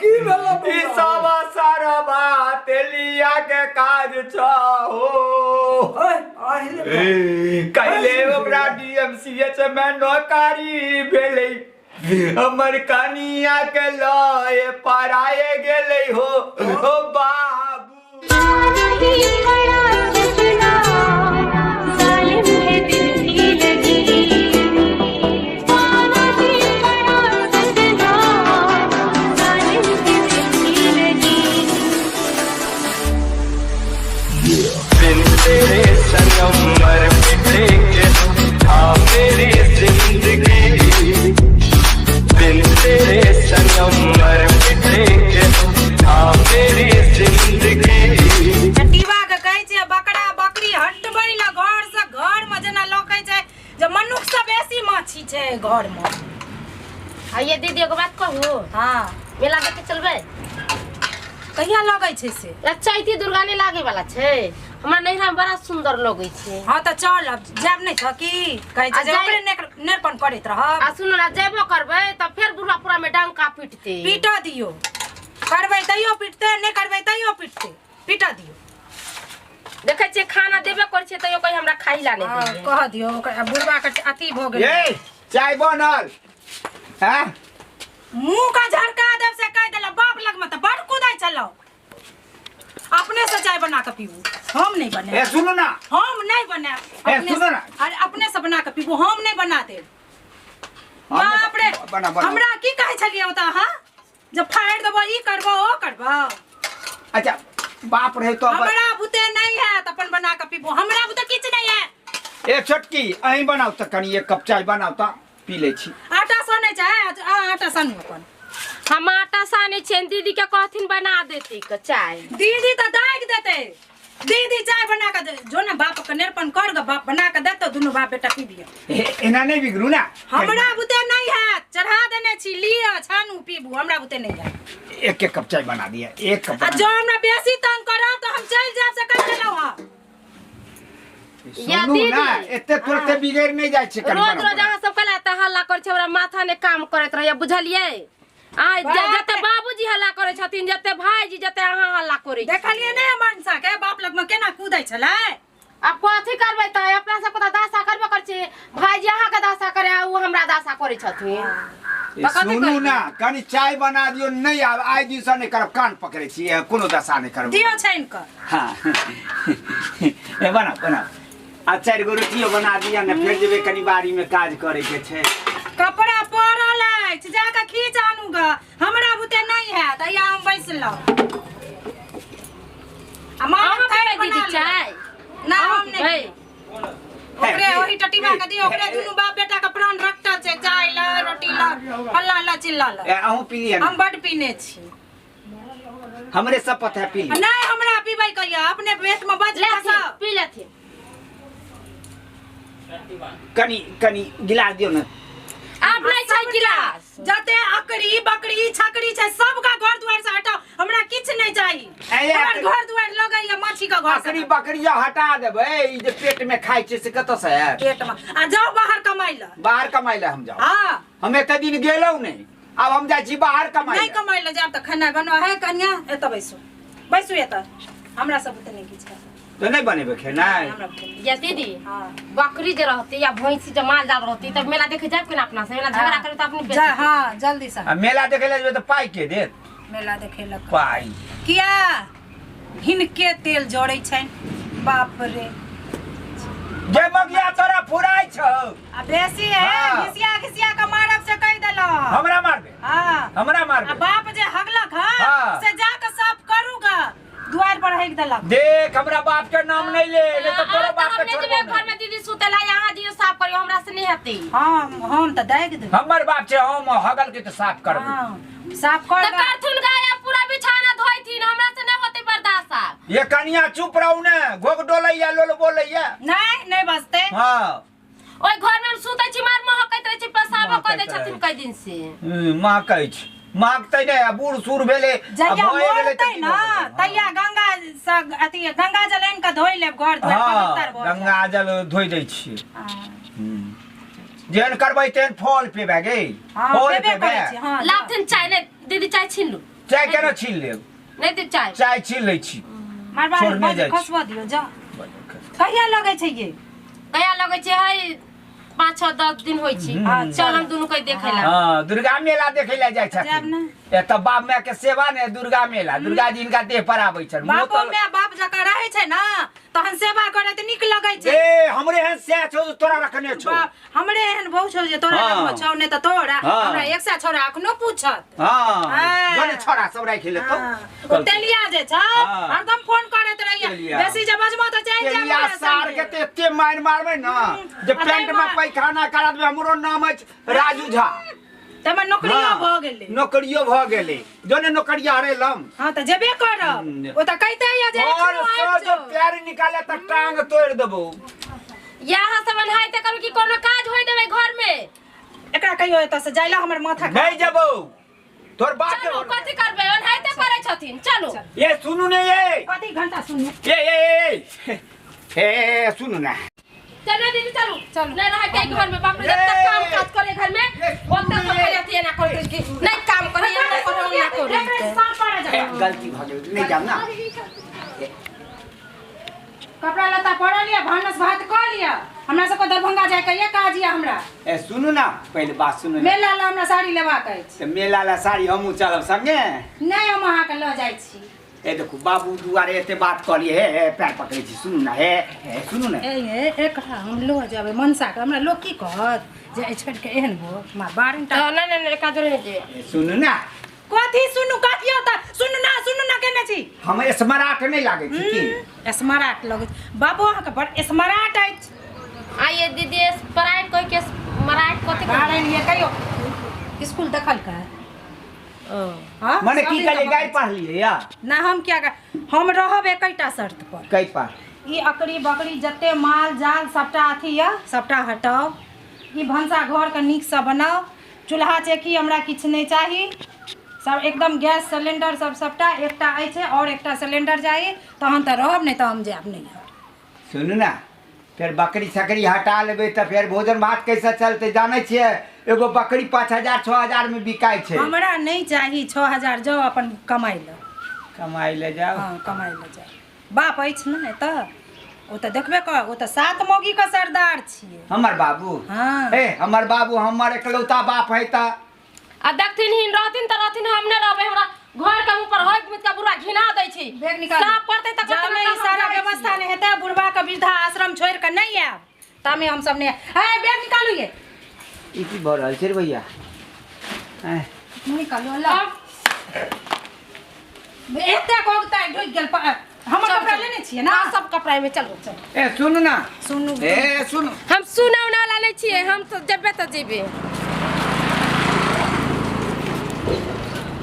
की भेलो ई सब सारा बात लिया के काज छहो। कैले ओकरा डीएमसीएच में नौकरी भेलै, हमर कनिया के लए पराए गेलै हो ओ बाबू। नहीं पड़ा सजना, जालिम है दिल की लगी। नहीं पड़ा सजना, जालिम है दिल की लगी। बिन तेरे सनम मर मिटेंगे हाँ मेरी जिंदगी, बिन तेरे सनम मर मिटेंगे हाँ मेरी जिंदगी। चटीबा के कहै छियै बकरा बकरी हटबै ला घर से, घर में जेना लोकै छै जे मनुख से बेसी माछी छै घर में। आ ये दीदी, एगो बात कहू? हाँ। मेला देखे चलबै? कहिया लगै छै से? आ चैती दुर्गा नहीं लागे वाला छै, हमरा नैहरा में बड़ा सुंदर लगै छै। हाँ तऽ चल, अब जायब नहि तऽ की कहै छै आ जे जाय- ओकरे नेरपन करैत रहब। आ सुनू ना, जेबो करबै तऽ फेर बुढ़वा पूरा में डंका पिटतै। पीट दियौ, करबै तैयो पिटतै, नहि करबै तैयो पिटतै, पीट दियौ। देखै छियै, खाना देबे करै छियै तैयो कहीं हमरा खाइ ला नहि हाँ, दैये। कह दियौ ओकरा बुढ़वा के अथी भऽ गेलै। ए, चाय बनल हैं? मुंह का झरका देब से कह देला। बाप लग में तऽ बड़ कुदै छलौ। अपने से चाय बना के पीबू, हम नहीं बने। ए, सुनू ना। हम नहीं बने। ए, अपने सुनो ना। अरे अपने से बना के पीबू, हम नहीं बना देब। हम नहीं बाप रे। बना, बना। हमरा की कहै छलियै ओतऽ अहाँ जब फाड़ि देबो, ई करबो, ओ करबो? अच्छा, बाप रहे तो हमरा बुते नहीं है तऽ अपन बना के पीबू, हमरा बुते किछु नहीं है। ए छोटकी, अहीं बनाउ तऽ, कनि एक कप चाय बनाउ तऽ पी लै छी। आटा सनै छै, आटा सनू अपन। हम आटा सानै छियनि, दीदी के कहथिन बना देती के चाय। दीदी तऽ दागि देतै। दीदी चाय बना के दे, जो ने बाप के नेरपन कर ग, बाप बना के देतौ, दुनू बाप बेटा पीबियो। एना नहीं बिगड़ू ना। हमरा बुते नहीं हैत, चढ़ा देने छी, लिअ छानू पीबू, हमरा बुते नहीं हैत। एक एक कप चाय बना दिया, एक कप आ बना जो हमरा बेसी तंग करब तऽ हम चलि जायब से कहि देलहुँ हँ। या सुनू दीदी। ना, एते तुरते बिगड़ नहीं जाइ छै, कनि रोज बनाउ, रोज बनाउ। अहाँ सब कला तऽ हल्ला करै छै, हमरा माथा ने काम करैत रहैया, बुझलियै? आ बाप जते रे। बाबूजी हल्ला करै छथिन, जते भाईजी, जते अहाँ हल्ला करै छी। देखलियै नहि मनसा के बाप लगमे केना कूदै छलै? आब कथी करबै तऽ, अपना सबके तऽ दासा करबे करै छी। भाईजी अहाँके दासा करे आ उ हमरा दासा करै छथिन। ए, तऽ कथी सुनू करबै? ना, कनि चाय बना दियौ। नहीं आब आइ दिनसँ नहि करब, कान पकड़ै छी, ए, कोनो दशा नहि करब। दियौ छानि कऽ। हाँ, ए, बनाउ बनाउ, आ चारि गो रोटियो बना दिअ ने, फेर जेबै कनि बाड़ी में काज करे के छै। कपड़ा पड़ल अछि, जाकऽ खींच आनू ग, हमरा बुते नहि हैत। अइया हम बैसलहुँ आ मामा अहाँ थारि पीबै बना दीदी लेब। चाय? ना, हम नहि पीबै? पीबै। ओकरे ओही टटीबा के दियौ, ओकरे दुनू बाप बेटा के प्राण रखटल छै, चाय ल, रोटी ल, फल्ला ल, चिल्ला ल। ए, अहूँ पी लिअ ने। हम बड पीने छी। हमरे शपथ है, पी लिअ। नहीं, हमरा पीबै कहिया, अपने पेट में बज लेथिन, खसाओ। पी लेथिन। कनि कनि गिलास दियौ ने। आब नहि छै गिलास। जते अकड़ी बकरी छकड़ी छै सबका घर दुआर से हटाओ, हमरा किछु नहीं चाही। ऐ, हमर अकड़ी- घर दुआर लगैया माछी के घर से। बकरी बकरी जँ हटा देबै, ई जे पेट में खाइ छै से कतऽ से आयत? पेट में आ जाओ बाहर कमाइ लए। बाहर कमाइ लए हम जाउ? हाँ। हम एते दिन गेलहुँ नहि, आब हम जाइ छी बाहर कमाइ नहीं लए। कमाइ लए जायब तऽ खेनाइ बनवा है। कनिया, एतऽ बैसू, बैसू एतऽ, हमरा सब बुते नहि किछु हैत। तऽ नहि बनेबै खेनाइ? हमरा बुते नहि। या दीदी। हाँ। बकरी जे रहती या भैंसी जे माल जाल रहती तऽ मेला देखे जायब कि ना? अपना से मेला झगड़ा करू तऽ अपने जा, हाँ, जल्दी से। आ मेला देखै लए जेबै तऽ पाइ के देत? मेला देखे लए पाइ किया हिनके तेल जड़ै छनि, बाप रे। जे मगिया तोरा फुराइ छौ। आ बेसी है। हाँ। घिसिया घिसिया के मारब से कहि देलहुँ। हमरा मारबे? हाँ। हमरा आ मारबे? बाप जे हगलक हँ हाँ। से जाके साफ करू ग, दुआरि पर हगि देलक। देख, हमरा बाप के नाम नहीं ले, नहीं तो तोरो बाप के हम छोड़बो घर नहीं। में दीदी सुतेला, यहाँ दियो साफ करियो, हमरा से नहीं हेतै। हम तऽ दागि देबै। हमर बाप छै, हम हगल के तऽ साफ करबै। हाँ, साफ कर तऽ ग। करथुन गाया, पूरा बिछाना धोइथिन, हमरा से नहीं होतै बर्दाश्त आब। ये कनिया, चुप रहू ने, घोघ डोलैया, लोल बोलैया। नहीं, नहीं बजते। हाँ। ओहि घर में हम सुतै छी, मार महकैत रहै छै, पेशाबो कऽ दै महकैत छथिन रहै। कई दिन से। महकै छै, महकतै नहि? आ बूढ़ सूढ़ भेलै आ जहिया भए गेलै मरतै तऽ की ना भऽ गेलै? तहिया गंगा सँ अथी गंगा जल आनि कऽ धोइ लेब घर दुआरि, हँ पवित्र भऽ जायत। गंगा जल धोइ दै छियै। हँ। जेहन करबै तेहन फल पेबै गे। हँ, फल पेबे पेबै। करै छी, हँ। लाथिन चाय। नहि दीदी, चाय छीन लू। चाय केना छीन लेब? नहीं दे चाय। चाय छीन लै छी। मारबा छोड़ने जाइ छी। खसबा दियौ जा। कहिया लगै छै ये? कहिया लगै छै है 5 6 10 दिन होइ छै। चल हम दुनू के देखै ला। हां, दुर्गा मेला देखै ला जाइ जायब छथिन। ने। एतऽ बाप माय के सेवा ने दुर्गा मेला, दुर्गा जी इनका देह पर आबै छनि। मुँह बापो तर- माय बाप जकाँ रहै छै ने तहन सेवा करैत नीक लगै छै। ए हमरे एहन सएह छौ जे तोरा रखने छौ। बाप, हमरे एहन बहु छौ जे तोरा हाँ। लगमे छौ नहि तऽ तोरा। हाँ। हमरा एक सए छौड़ा अखनो पूछत। हाँ, हाँ। जने छोड़ा सब राखि लेतौ। हाँ। ओ तेलिया जे छौ हाँ। हरदम फोन करैत रहैया। तेलिया। बेसी जे बजबो तऽ चलि जायब तेलिया ओकरा सार संगे। के तऽ एते मारि मारबै ने जे आ पेंट में ताहिमे- पैखाना करा देबै। हमरो नाम अछि राजू झा। ताहिमे नौकरियो हाँ। भऽ गेलै। नौकरियो भऽ गेलै। जने नौकरिया हरेलम। हाँ तऽ जेबे करब। ओ तऽ कहिते यऽ जे और एखनो सो आबि जो जाउ। पैर निकाले तऽ टांग तोड़ि देबौ। यहाँ सब एनाहिते करू कि कोनो काज होय देबै घर में। एकरा कहियो एतऽ से जाय ला हमर माथा खराब। नहीं जेबौ। तोर बाप चलू के कथी करबै, एनाहिते करै छथिन। चलू। ये सुनू ने ये। कथी घंटा सुनू? ये ये ये हे सुनू ना। चलो दीदी चलू। चलू। नहीं रह के घर में बाप रे, जब तक काम काज करे घर में ये ओतऽ सुनू सब ने। खाली अथी एना करैत कि नहीं काम करे एना करे ओना करे। साफ पड़े जाउ। ए, गलती भऽ गेल, नहीं जाब ना। कपड़ा लत्ता पड़ल यऽ, भानस भात कऽ लिअ। हमरा सबके दरभंगा जायके यऽ काज यऽ हमरा। ए सुनू ना, पहिले बात सुनू ने। मेला लए हमरा साड़ी लेबाक अछि। तऽ मेला ला साड़ी हमहूँ चलब संगे। नहि हम अहाँके लऽ जाइ छी। ए देखू बाबू दुआरे एते बात कहलियै, हे हे पैर पकड़ै छी, सुनू ना, हे हे सुनू ने। ए ये एकरा हम लऽ जेबै मनसा के, हमरा लोक की कहत जे एहि छोड़ि के एहन भो मार बारह टा। नहीं नहीं नहीं, एका जोरे नहीं जेबै। ए, सुनू ना। कथी सुनू? कहियौ तऽ सुनू ना, सुनू ना केने छी? हम स्मारक नहि लागै छी की? स्मारक लगै छै। बाबू अहाँके बड़ स्मारक अछि। आइए दीदी स्प्राइट कहि के स्मारक कथी कहै? बारह लिए कहियो स्कूल देखल का? हाँ? मने सब की दिन कहलियै, तऽ गाय पढ़लियै या? ना हम क्या हम रहब एकैटा शर्त पर। कै पर? ई अकड़ी बकरी जते माल जाल सबटा अथी यऽ सबटा हटाउ। ई भनसा घर के नीक से बनाउ। चूल्हा चेकी हमरा किछु नहि चाही। सब एकदम गैस सिलेंडर सब सबटा एकटा अछि और एकटा सिलेंडर चाही तहन तऽ रहब, नहि तऽ हम जायब नहि। सुनू ना, फेर बकरी सकरी हटा लेबै तऽ फेर भोजन भात कैसे चलतै? जानै छियै एगो बकरी 5,000 6,000 में बिकाइ छै। हमरा नहि चाही 6,000, जाउ अपन कमाइ लए। कमाइ लए जाउ? हाँ कमाइ लए जाउ। बाप अछि ने एतऽ, ओ तऽ देखबे कर, ओ तऽ 7 मौगी के सरदार छियै। हमर बाबू? हाँ। ए हमर बाबू हमर एकलौता बाप है तऽ। आ देखथिन हिन रहथिन तऽ रहथिन, हम नहि रहबै। हमरा घर के ऊपर होइत मित के बुढ़ा घिना दै छै। बैग निकाल। साफ करतै तऽ जामे ई सारा व्यवस्था नहि हेतै, बुढ़बा के वृद्धा आश्रम छोड़ि के नहि आयब तामे हम सब नहि। हे बैग निकालू ये। ई की भऽ रहल छै रे भैया? आँय, निकालू ला। एते कोगता ढुकि गेल। हमर कपड़ा लेने छियै ना? सब कपड़ा में चलू चलू। ए सुनू ना, सुनू। ए सुनू। हम सुने उने वाला नहीं छियै, हम तऽ जेबै तऽ जेबै।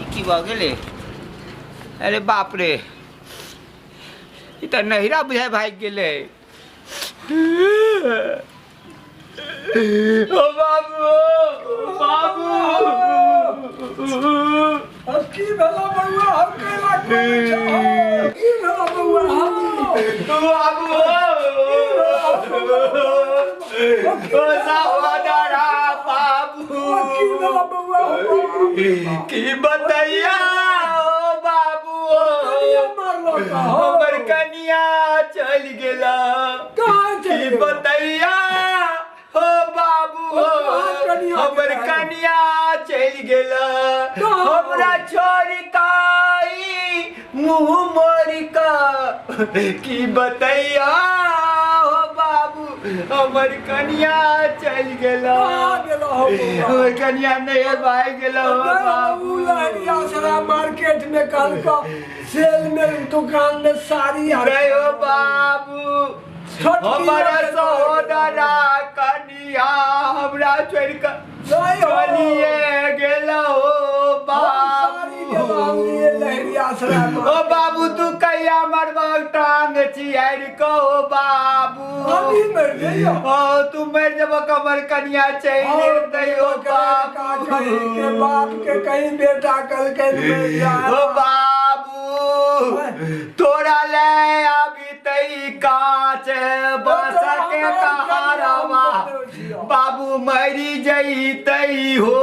ई की भऽ गेलै? अरे बाप रे, ई तऽ नहिरा बुझाइ भागि गेलै। ओ बाबू, बाबू। अब की भेला बउआ? हम केना करै छौ? की भेला बउआ? हम बाबू, ओ सहोदरा बाबू, की भेला बउआ? की बतैया ओ बाबू, मारलक हमर कनिया चलि गेला। कहाँ की चलि गेल? बतैया हो बाबू, कनिया हमर गेला? कनिया चलि गेला कहाँ? हमरा छोड़ि काई मुँह मोड़ि कऽ। की बतैया हो बाबू, हमर कनिया चलि गेला। कहाँ गेला हो बउआ? हमर कनिया नैहर भागि गेला हो बाबू। लहरियासराय मार्केट में कहलको सेल में दुकान में साड़ी आर नहीं हो बाबू, छोटकी हमर लड़की सहोदरा कनिया हमरा छोड़ि कऽ नहीं हो। चलिए गेला हो साड़ी बाबू। के लहरियासराय ओ बाबू, तू कहिया मरबक टांग चियारि कऽ हो बाबू? अभी मर जइयो। ओ तू मरि जेबऽ, कमर कनिया चलि जेतै हो का कही के बाबू। बाप के कहीं बेटा कल के मर जा। ओ बाबू, तोरा ले अभी जैतै काच बाँस के कहारवा बाबू मरि जैतै हो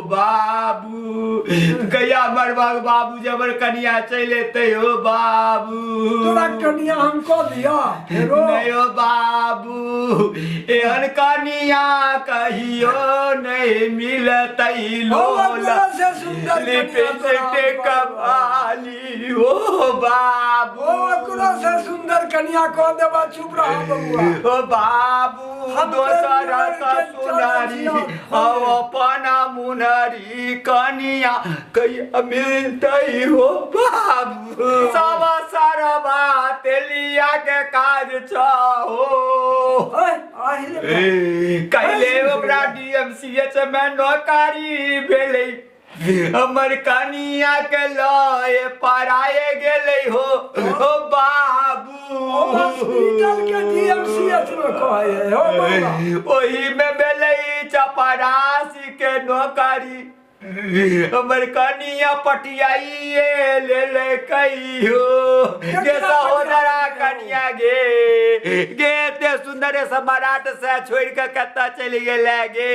बाबू। कहिया मरबक बाबू जे हमर कनिया चलि एतै हो बाबू। तोरा कनिया हम कऽ दिअ फेरो? नहि हो बाबू, एहन कनिया कहियो नहि मिलतै। हो लोल तोरा से सुन्दर कनिया तोरा हम लिपस्टिक कऽ देबऽ। वाली हो बाबू। ओ ओकरो से सुन्दर कनिया कऽ देबऽ, चुप रह बबुआ। ओ बाबू हम दोसर तऽ का के सुनरी चलै औ छियौ। अपना मुनरी कनिया कहिया मिलतै हो बाबू। सब सरबा तेलिया के काज छहो। ओए, आहि रे बाप। कैले ओकरा डीएमसीएच में नौकरी भेलै, हमर कनिया के लए पराए गेलै हो ओ बाबू। ओ हॉस्पिटल के डीएमसीएच में कहै है हो बबुआ। ओही में भेलै चपरासी के नौकरी, हमर कनिया पटियाइए लेलकै हो। गे सहोदरा कनिया गे, गे एते सुन्दर सम्राट से छोड़ि कऽ कतऽ चलि गेलै गे।